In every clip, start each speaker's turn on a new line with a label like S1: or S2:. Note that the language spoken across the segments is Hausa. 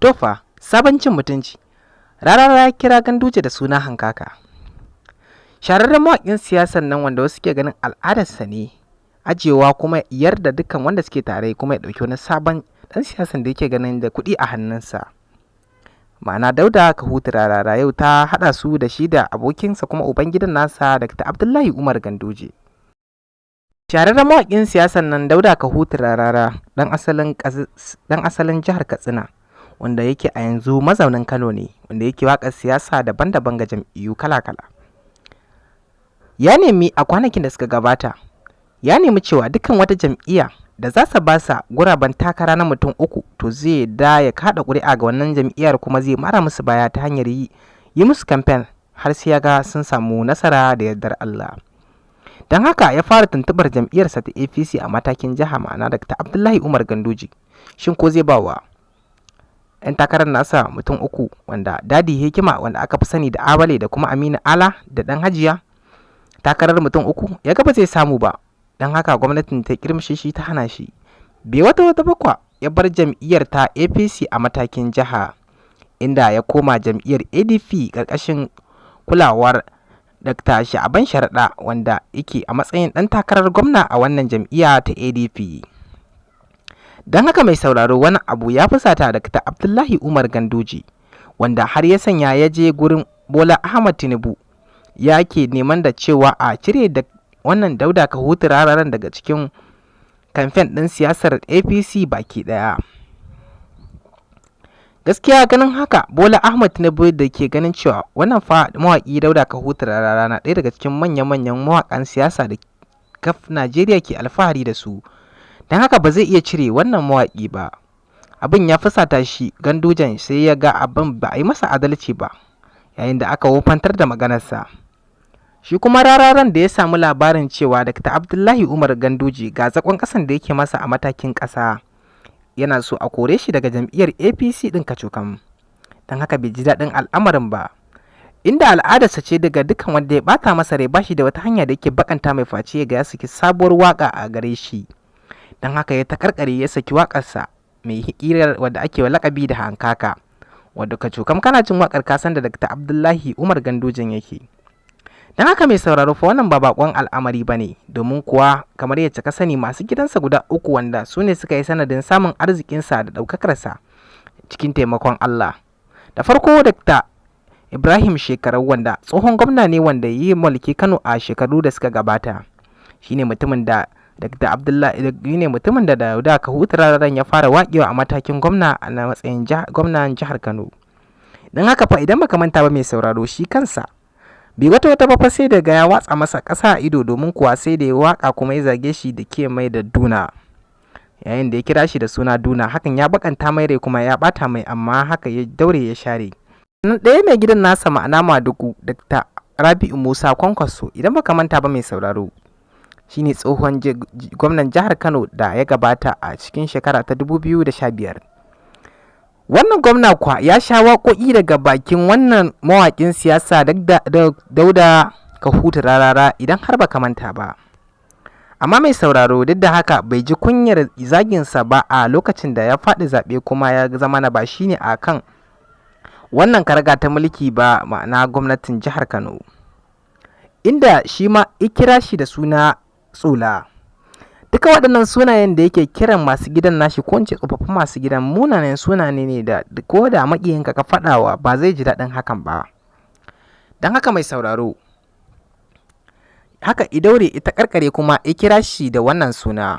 S1: To fa, sabon cin mutunci. Rarara ya kira Ganduje da suna hankaka. Shahararren mawaƙin siyasar nan wanda wasu ke ganin al'adarsa ne ajiyewa kuma yarda dukkan wanda suke tare kuma ya ɗauki wani sabon ɗan siyasan da yake ganin da kuɗi a hannunsa. Ma'ana Dauda Kahutu Rarara yau ta haɗa su da shi da abokinsa kuma ubangidan nasa Dr. Abdullahi Umar Ganduje. Shahararren mawaƙin siyasar nan Dauda Kahutu Rarara ɗan asalin jihar Katsina, wanda yake a yanzu mazaunin Kano ne, wanda yake waƙar siyasa daban-daban ga jam'iyyu kala-kala. Ya nemi a kwanakin da suka gabata, ya nemi cewa dukkan wata jam'iyya da za su ba sa guraben takara na mutum 3, to zai da ya kaɗa ƙuri'a ga wannan jam'iyyar kuma zai mara musu baya ta hanyar yi musu kamfen har sai ya ga sun samu nasara da yardar Allah. Don haka ya fara tuntuɓar jam'iyyarsa ta APC a matakin jiha, ma'ana Dr. Abdullahi Umar Ganduje. Shin ko zai ba wa 'yan takarar nasa mutum 3, wanda Dadi Hikima wanda aka fi sani da Abale da kuma Aminu Ala da Ɗan Hajiya, takarar mutum 3? Ya ga ba zai samu ba. Don haka gwamnatin ta kirmishe shi ta hana shi. Bai wata wata bakwa ya bar jam'iyyar ta APC a matakin jiha, inda ya koma jam'iyyar ADP ƙarƙashin kulawar Dr. Sha'aban Sharaɗa, wanda yake a matsayin ɗan takarar gwamna a wannan jam'iyya ta ADP. Don haka, mai sauraro, wani abu ya fusata Dr. Abdullahi Umar Ganduje, wanda har ya sanya ya je gurin Bola Ahmad Tinubu ya ke neman da cewa a cire da wannan Dauda Kahutu Rararan daga cikin kamfen ɗin siyasar APC baki ɗaya. Gaskiya ganin haka, Bola Ahmad Tinubu da ke ganin cewa wannan fa mawaƙi Dauda Kahutu Rarara na ɗaya daga cikin manya-manyan mawaƙan siyasa da kaf Najeriya ke alfahari da su. Don haka ba zai iya cire wannan mawaƙi ba. Abin ya fusata shi Gandujen, sai ya ga abin ba a yi masa adalci ba yayin da aka wofantar da maganarsa. Shi kuma Rararan da ya samu labarin cewa Dr. Abdullahi Umar Ganduje ga zagon ƙasan da yake masa a matakin ƙasa, yana so a kore shi daga jam'iyyar APC ɗin kacokam. Don haka bai ji daɗin al'amarin ba. Inda al'adarsa ce, daga dukkan wanda ya ɓata masa rai, bashi da wata hanya da yake bakanta mai face ga ya saki sabuwar waƙa a gare shi. Don haka ya taƙarƙare ya saki waƙarsa mai ƙirar wadda ake wa laƙabi da Hankaka. Wadda kacokam kana jin waƙar kasan da Dr. Abdullahi Umar Gandujen yake. Don haka, mai sauraro, fa wannan ba bakon al'amari ba ne, domin kuwa kamar yacce ka sani, masu gidansa guda 3 wanda su ne suka yi sanadin samun arzikinsa da ɗaukakarsa cikin taimakon Allah. Da farko Dr. Ibrahim Shekarau, wanda tsohon gwamna ne wanda ya yi mulki Kano a shekaru da suka gabata. Shi ne mutumin da Dr. Abdullahi ne mutumin da Dauda Kahutu Rararan ya fara waƙewa a matakin gwamna a matsayin gwamnan jihar Kano. Don haka fa idan baka manta ba, mai sauraro, shi kansa bai wata wata ba fa sai daga ya watsa masa ƙasa a ido, domin kuwa sai da ya waka kuma ya zage shi da ke mai da duna. Yayin da ya kira shi da suna duna, hakan ya bakanta mai rai kuma ya bata mai, amma haka ya daure ya share. Sannan ɗaya mai gidan nasa, ma'ana Madugu Dr. Rabi'u Musa Kwankwaso, idan baka manta ba, mai sauraro, shine tsohon gwamnan jihar Kano da ya gabata a cikin shekara ta 2015. Wannan gwamna kwa ya sha waƙoƙi daga bakin wannan mawaƙin siyasa Dauda Kahutu Rarara, idan har baka manta ba. Amma, mai sauraro, duk da haka bai ji kunyar zaginsa ba a lokacin da ya faɗi zaɓe kuma ya zama na ba shine a kan wannan karaga ta mulki ba, ma'ana gwamnatin jihar Kano. Inda shi ma ya kira shi da suna Tsula. Duka waɗannan sunayen da yake kiran masu gidan nashi, ko in ce tsofaffin masu gidan, munanan sunaye ne da ko da maƙiyinka ka faɗawa ba zai ji daɗin hakan ba. Don haka, mai sauraro, haka i daure ita karkare kuma ya kira shi da wannan suna.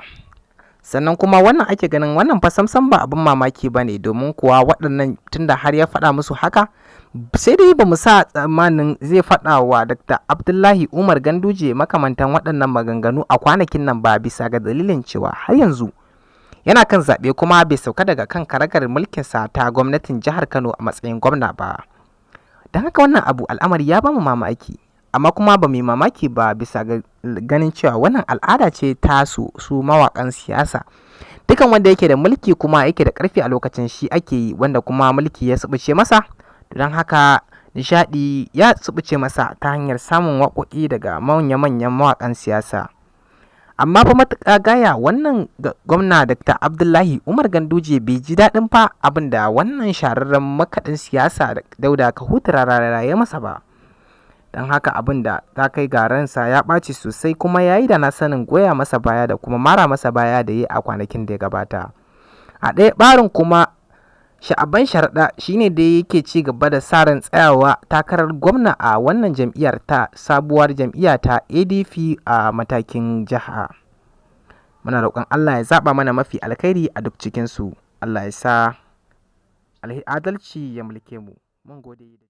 S1: Sannan kuma wannan ake ganin wannan fa samsam ba abin mamaki ba ne, domin kuwa waɗannan tunda har ya faɗa musu haka, sai dai ba mu sa tsammanin zai faɗa wa Dr. Abdullahi Umar Ganduje makamantan waɗannan maganganu a kwanakin nan ba, bisa ga dalilin cewa har yanzu yana kan zaɓe kuma bai sauka daga kan karagar mulkinsa ta gwamnatin jihar Kano a matsayin gwamna ba. Don haka wannan abu al'amari ya bamu mamaki, amma kuma ba mu yi mamaki ba, bisa ga ganin cewa wannan al'ada ce ta su su mawaƙan siyasa. Dukan wanda yake da mulki kuma yake da ƙarfi a lokacin shi ake yi, wanda kuma mulki ya subuce masa. Don haka nishaɗi ya subuce masa ta hanyar samun waƙoƙi daga manya-manyan mawaƙan siyasa. Amma fa matuƙa gaya wannan gwamna Dr. Abdullahi Umar Ganduje bai ji daɗin fa abin da wannan shahararren makaɗin siyasa Dauda Kahutu Rarara ya masa ba. Don haka abin da ta kai ga ransa ya ɓaci sosai, kuma ya yi da na sanin goya masa baya da kuma mara masa baya da ya a kwanakin da ya gabata. A ɗaya ɓarin kuma, Sha'aban Sharaɗa shine dai yake ci gaba da sa ran tsayawa takarar gwamna a wannan jam'iyyar ta sabuwar jam'iyya ta ADP a matakin jiha. Muna roƙon Allah ya zaɓa mana mafi alkhairi a duk cikinsu. Allah ya sa adalci ya mulke mu. Mun gode.